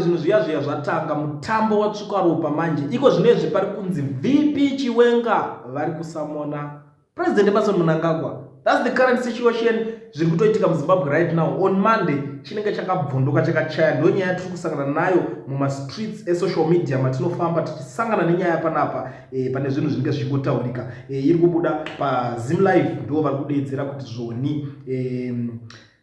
Zvinhu zviya zviya zvatanga, mutambo watsvuka ropa manje. Iko zvinezvi pari kunzi VP Chiwenga vari kusamona President Emmerson Mnangagwa. That's the current situation zviri kutoitika muZimbabwe right now. On Monday chinenge chakabvunduka, chakachaya. Ndo nyaya tiri kusangana nayo mumastreets esocial media matinofamba tichisangana nenyaya panapa. Pane zvinhu zvinenge zvichingotaurika. Iri kubuda paZim Live, ndo vari kudeedzera kuti zvoni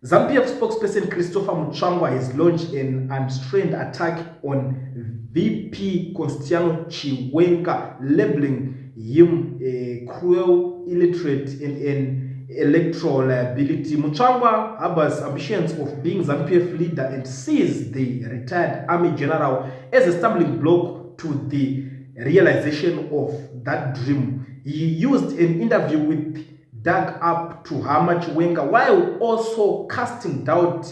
ZANU-PF spokesperson Christopher Mutsvangwa has launched an unrestrained attack on VP Constantino Chiwenga, labeling him a cruel, illiterate and an electoral liability. Mutsvangwa harbors ambitions of being ZANU-PF leader and sees the retired army general as a stumbling block to the realization of that dream. He used an interview with dug up to hammer Chiwenga while also casting doubt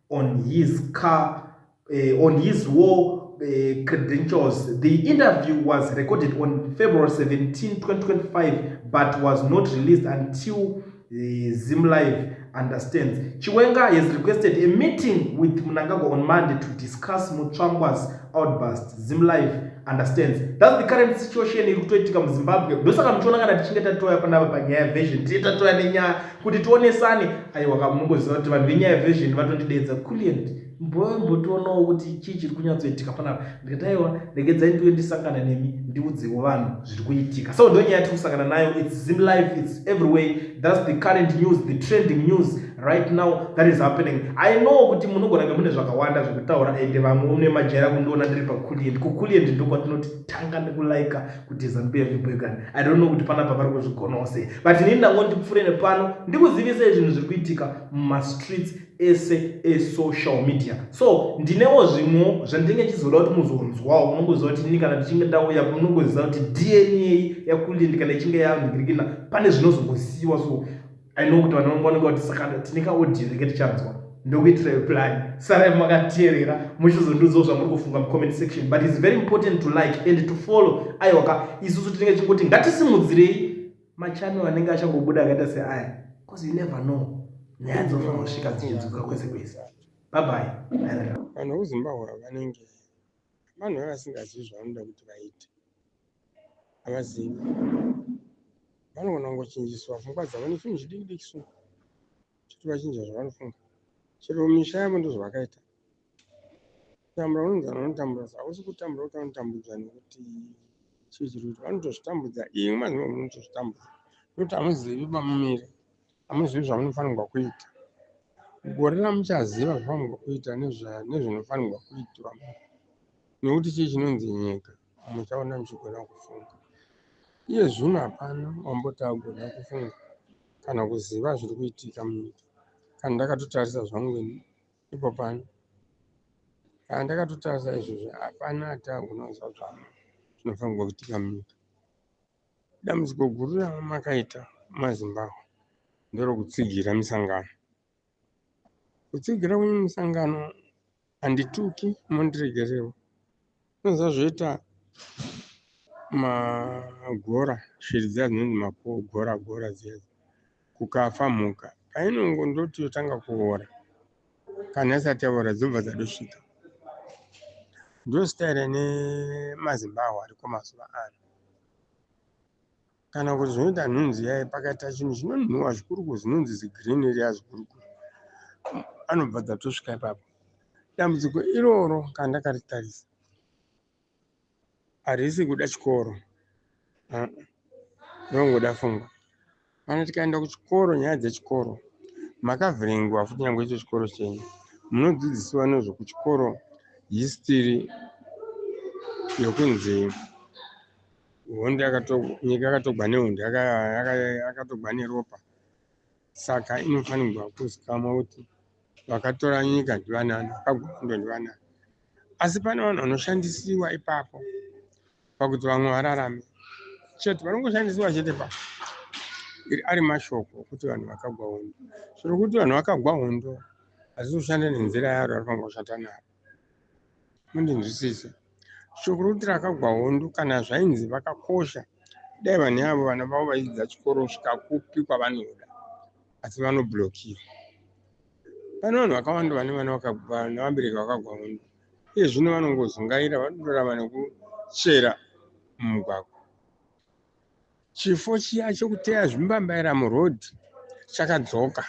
on his car, on his war credentials. The interview was recorded on February 17, 2025, but was not released until Zim Live understands. Chiwenga has requested a meeting with Mnangagwa on Monday to discuss Mutsvangwa's outburst. Zim Live understands. That's the current situation iri kutoitika muZimbabwe. Ndosaka muchiona kana tichinge tatoya panapa panyaya version, tine tatoya nenyaya kuti tionesane. Aiwa, kamunongoziva kuti vanhu venyaya version vatondidedza Kulient, mbotionawo kuti chii chiri kunyatsoitika panapa. Ndikati aiwa, regedzai ndiuye ndisangana nemi, ndiudzewo vanhu zviri kuitika. So ndo nyaya tiri kusangana nayo. It's Zim Live, it's everywhere. That's the current news, the trending news right now that is happening. I know kuti munogona kunge mune zvakawanda zvekutaura, ende vamwe mune majaira kundiona ndiri paKulient. KuKulient ndokwatinoti tanga nekulaika kuti ZANU-PF boygan. I don't know kuti panapa vari kuzvigonawo sei, but inini ndangoti ndipfuure nepano ndikuzivisei zvinhu zviri kuitika mumastreets ese esocial media. So ndinewo zvimwewo zvandinge chizoda kuti muzonzwawo. Munongoziva kuti ini kana ndichinge ndauya, munongoziva kuti DNA yaKulient kana ichinge yanhingirikina, pane zvinozongosiyiwa. So I know kuti vanhu vanonga kuti saka tine kaaudio reke tichanzwa. Ndokuitirai plan, sarai makateerera, muchizondiudzawo zvamuri kufunga mucomment section. But it's very important to like and to follow. Aiwa ka, isusu tinenge tichingoti ngatisimudzirei machannel anenge achangobuda akaita seaya, because you never know, nyaya dzinofanira kusvika dzichinzwika kwese kwese. Bye bye. Vanhu vekuZimbabwe vanenge vanhu vavasingazivi zvavanoda kuti vaite. Havazivi, vanogona kungochinjiswa pfungwa dzavo nechinhu chidiki diki, so chitovachinja zvavanofunga. Chero misha yavo ndozvavakaita. Kutambura unonzi vanhu vanotambura, hausi kutambura kuti vanotambudzwa nekuti chii chiri kuti vanotozvitambudza. Imwe maZimbabwe munotozvitambudza nekuti hamuzivi pamumire, hamuzivi zvamunofanirwa kuita. Gore ramuchaziva zvamunofanirwa kuita nezvinofanirwa kuitwa nekuti chii chinonzi nyika, muchaona muchigona kufunga. Iye zvino hapana wamboti agona kufunga kana kuziva zviri kuitika munyika. Kana ndakatotarisa zvangu ipo pano, kana ndakatotarisa izvozvo, hapana ati agona kuziva zvinofanirwa kuitika munyika. Dambudziko guru ramakaita maZimbabwe nderekutsigira misangano. Kutsigira kwenyu misangano, handituki, mundiregerewo. Unoziva zvoita magora, shiri dziya dzinonzi magora gora dziya, kukafa mhuka painongondoti yotanga kuora, kana isati yaora dzobva dzadosvika. Ndo style nemaZimbabwe ariko mazuva ano. Kana kuti zvinoita nhunzi yai, pakaita chinhu chinonhuhwa zvikurukuru, zvinonzi zigreen riya zvikurukuru, anobva dzatosvika ipapo. Dambudziko iroro kana ndakaritarisa, harisi kuda chikoro, rinongoda pfungwa. Kana tikaenda kuchikoro, nyaya dzechikoro makavhiringwa futi. Nyange icho chikoro chenyu munodzidzisiwa nezvekuchikoro, history yokunzi hondo, nyika yakatogwa nehondo, yakatogwa neropa, saka inofanirwa kuzikamwa kuti vakatora nyika ndivanani, vakagwa hondo ndivanani. Asi pane vanhu vanoshandisiwa ipapo pakuti vamwe vararame chete, vanongoshandisiwa chete pa ari mashoko okuti vanhu vakagwa hondo. Zviro kuti vanhu vakagwa hondo hazisi kushanda nenzira yaro yarifanirwa kushanda naro. Mundinzwisise, shoko rokuti rakagwa hondo, kana zvainzi vakakosha, dai vanhu avo vana vavo vaidzidza chikoro kusvika kupi kwavanoda, asi vanoblokiwa. Pane vanhu vakawanda vane vana, vabereki vakagwa hondo. Iye zvino vanongozungaira, vanotorarama nekuchera mumugwagwa. Chifo chiya chekuteya zvimbambaira muroad chakadzoka.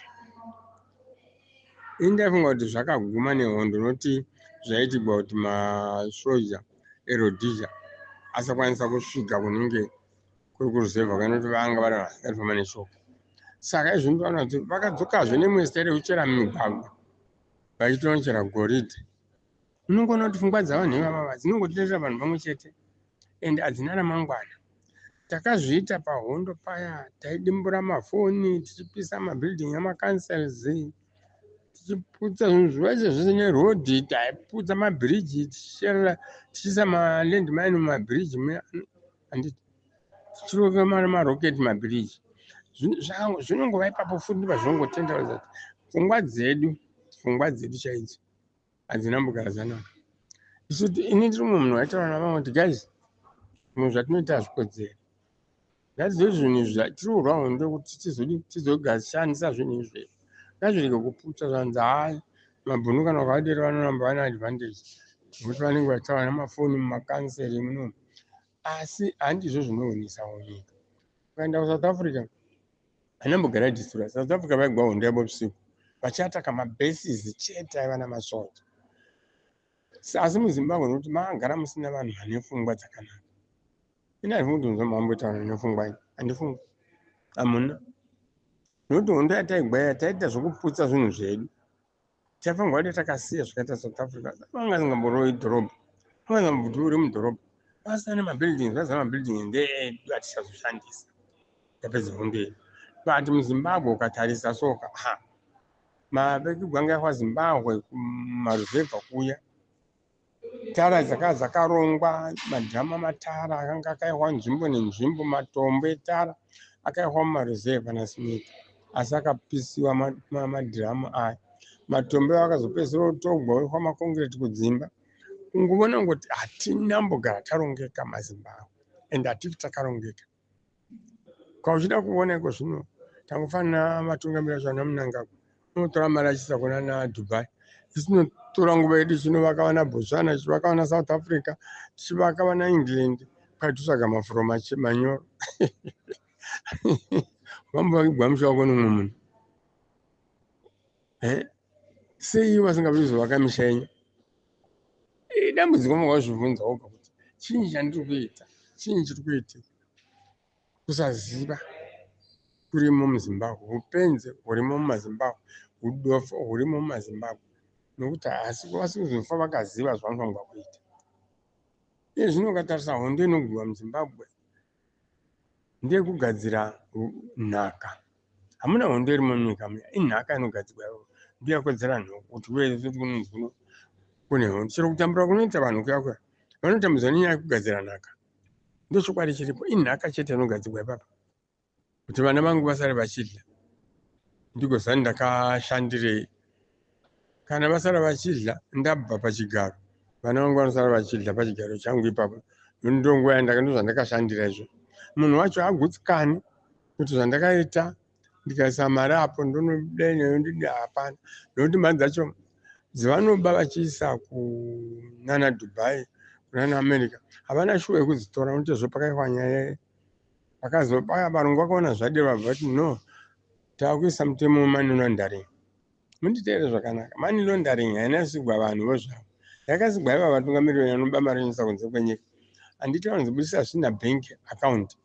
Ini ndaifunga kuti zvakaguma nehondo noti zvaitigwa kuti masoja eRhodesia asakwanisa kusvika kunenge kuri kuruzevha kana kuti vanga vari vasingafamba neshoka. Saka izvi ndinoona kuti vakadzokazve nemwe sitairi yekuchera mumigwagwa vachitonochera goridhe. Unongoona kuti pfungwa dzavanhu ivava dzinongotenderera vanhu vamwe chete and hadzina ramangwana. Takazviita pahondo paya, taidimbura mafoni, tichipisa mabuilding amacouncils, tichiputsa zvinhu zvese zvese nerodhi, taiputsa mabhiriji, tichicherera, tichiisa maland mine mumabhiriji muya, handiti tichiroka maroketi mabhiriji. Zvinongova ipapo futi ndopazvinongotenderedza kuti pfungwa dzedu, pfungwa dzedu chaidzo hadzina mbogara dzanaka. Isu ini ndiri mumwe munhu waitaura navamwe kuti guys, zvinhu zvatinoita hazvikodzeri. Ngatizive zvinhu izvi tiri kurwa hondo yekuti tizodi tizogashandisa zvinhu izvi. Ngazvirege kuputsa zvanzi hayi mabhunu kana ukavadero vanoramba vane advantage nekuti vanenge vachitaura nemafoni mumakanseri munomu. Asi handizvo zvinohwinisa nyika. Ukaenda kuSouth Africa anambogara disura South Africa vaigwa hondo yavo usiku vachiataka mabases chete aiva namasoja. Asi muZimbabwe nokuti makagara musina vanhu vane pfungwa dzakanaka. Ini handifungi kuti unzwa mambotaura nepfungwa iyi, handifungi, hamuna. Nokuti hondo yataigwa iya taiita zvokuputsa zvinhu zvedu. Taifanirwa kuti takasiya zvakaita South Africa. Vanga vasingamborovi dhorobha, vanga vasingambodhuri mudhorobha, vasina nemabuildings, vasina mabuilding ndeedu atichazoshandisa tapedza hondo yedu. But muZimbabwe ukatarisa soka, ha mavekigwa anga aitwa Zimbabwe kumaruzevha kuya, Tara dzakanga dzakarongwa, madhiramu amatara akanga akaihwa nzvimbo nenzvimbo, matombo etara akaihwa mumaruzevha naSmith, asi akapisiwa madhiramu aya. Matombo iwayo akazopedzisira otogwa oihwa makongireti kudzimba. Kungovona kungoti hatina mbogara tarongeka maZimbabwe and hatifi takarongeka. Kwa uchida kuona iko zvino tangofanira vatungamiri vacho vana Mnangagwa unotora mari achiisa kuna na Dubai isu tinotora nguva yedu tichinovaka vana Botswana tichivaka vana South Africa tichivaka vana England kwai totsvaga mafuro manyoro vambovakigwa musha wako nomumwe munhu eh? Sei vasingadi kuzovaka misha yenyu? Dambudziko makazvibvunza woga kuti chinyi chandiri kuita, chinyi chiri kuitika. Kusaziva kurimo muZimbabwe, upenzi hurimo mumaZimbabwe, udofo hurimo mumaZimbabwe, nokuti haasi vasi kuzofa vakaziva zvavanofanirwa kuita. Iye zvino ukatarisa hondo inogwiwa muZimbabwe ndeyekugadzira nhaka. Hamuna hondo irimo munyika muya, inhaka inogadzirwa iyoyo, ndiyo yakodzera nhoko kuti uye kunonzi kuno kune hondo. Chero kutambura kunoita vanhu kuya kuya, vanotambudzwa nenyaya yekugadzira nhaka. Ndochokwadi chiripo, inhaka chete inogadzirwa ipapa kuti vana vangu vasare vachidya, ndigoziva ndakashandirei. Kana vasara vachidya ndabva pachigaro, vana vangu vanosara vachidya pachigaro changu ipapo, ndonguva yandaka ndozvandakashandira izvo. Munhu wacho agutsikani kuti zvandakaita ndikaisa mari apo ndonodai nayo ndidi hapana, nokuti mari dzacho dzavanoba vachiisa kunana Dubai kunana America havana shuwa yekudzitora, nokuti zvo pakaitwa nyaya vakazobaya varungu vakaona zvadero vabva vati no, takuisa mutemo wemoney laundering. Munditeere zvakanaka, money laundering haina kusigwa vanhu vo zvavo, yakasigwa iva vatungamiriri venyu vanoba mari inoisa kunze kwenyika. Handiti vanozobudisa zvisina bank account,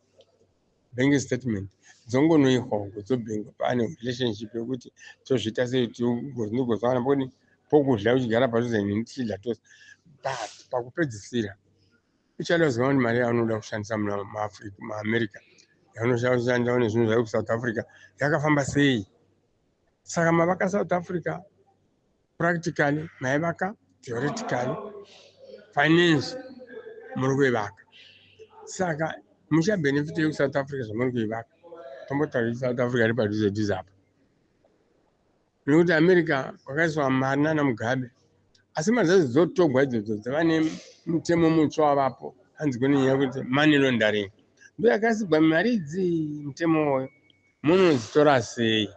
bank statement dzongonoihwa uko dzobhengwa pane relationship yekuti tozviita sei tigozowana poni pokudya uchigara padhuze neni tichidya tose, but pakupedzisira uchada kuziva kuti mari yaunoda kushandisa muna muAfrica muAmerica yaunoda kushandisa une zvinhu zvayo kuSouth Africa yakafamba sei. Saka mavaka South Africa practically, maivaka theoretically, finance muri kuivaka. Saka muchabenefita yekuSouth Africa zvamuri kuivaka? Tombotaura South Africa iri padhuze dhuze apa, nekuti America kwakaiswa mari nana Mugabe, asi mari dzacho dzotogwa idzodzo dzava nemutemo mutsva wavapo, hanzi kune nyaya yekuti money laundering ndo yakasigwa mari idzi. Mutemo woyo munodzitora sei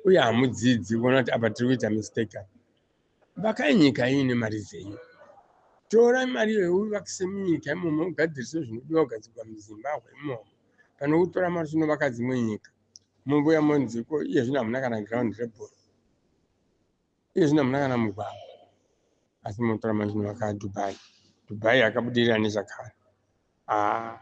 uye hamudzidzi kuona kuti apa tiri kuita mistake apa? Vakai nyika iyi nemari dzenyu. Tora mari iyoyo uvakise munyika imomo, ugadzirise zvinodiwa kugadzirwa muZimbabwe imomo, pane kutora mari uchinovaka dzimwe nyika. Mumbuya monziko iye zvino hamuna kana ground rebhora, iye zvino hamuna kana mugwagwa, asi munotora mari uchinovaka Dubai. Dubai yakabudirira nechakare. Ah,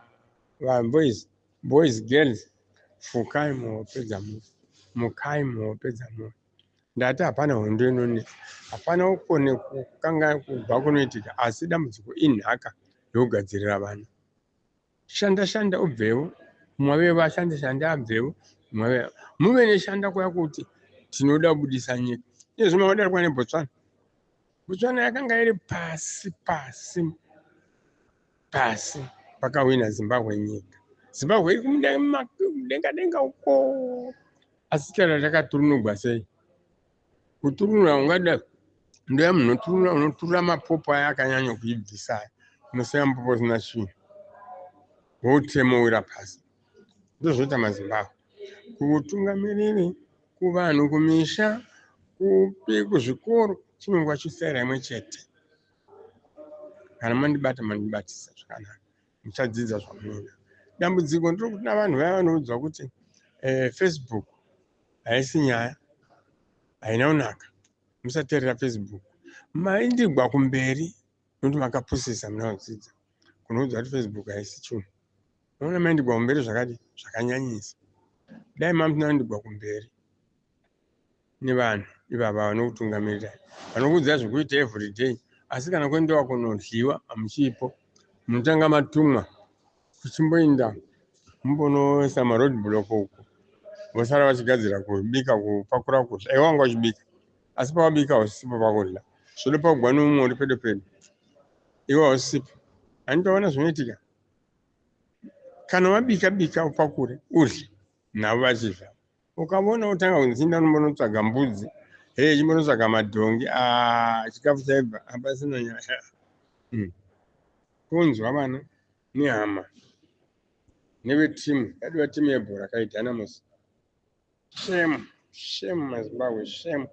boys, boys, girls, fukai muhope dzamufi, mukai muhope dzamufi. Ndati hapana hondo inonetsa, hapana kukone kukanga kubva kunoitika, asi dambudziko inhaka yokugadzirira vana. Shanda shanda ubvewo, mumwe veve ashande shande abvewo, mumwe veve muve neshanda kuya kuti tinoda kubudisa nyika. Izvo makadarikwa neBotswana. Botswana yakanga iri pasi pasi pasi pakawina Zimbabwe nyika. Zimbabwe iri kumudenga denga uko, asi chara rakaturunugwa sei? Kuturunura ungada ndoya munhu unoturura, unoturura mapopo aya akanyanya kuibvisa aya, unosiya mupopo usina chinhu, woutema wowira pasi. Ndozvinoita maZimbabwe kuutungamiriri, kuvanhu, kumisha, kupi, kuzvikoro, chinongova chisaira imwe chete. Kana mandibata, mandibatisa zvakanaka, muchadzidza zvamunoda. Dambudziko nderekuti navanhu vaya vanoudzwa kuti Facebook haisi nyaya, haina kunaka, musateerera Facebook. Maindigwa kumberi nokuti makapusisa, muna kudzidza kunoudzwa kuti Facebook haisi chinhu. Unoona maindigwa kumberi zvakadi zvakanyanyisa. Dai mamusina kundigwa kumberi nevanhu ivava vanokutungamirirai, vanokuudzai zvekuita everyday, asi kana kuendewa kunodyiwa hamuchipo, munotanga matumwa kuchimboinda mumbonoisa maroad block uko, vosara vachigadzira kubika, kupakura kudya. Iwe wanga uchibika, asi pawabika hausipo pakudya, zvoda pakugwa neumwe uri pedo pedo, iwe hausipo. Handitoona zvinoitika kana wabika bika upakure udye navo vachidya. Ukavona wotanga kunzi inda unombonotsvaga mbudzi, hee chimbonotsvaga madhongi, ah, chikafu chaibva hapasina nyaya. Kunzwa vana nehama nevetimu yadiwa, timu yebhora kaidynamos. Shame, shame maZimbabwe, shame.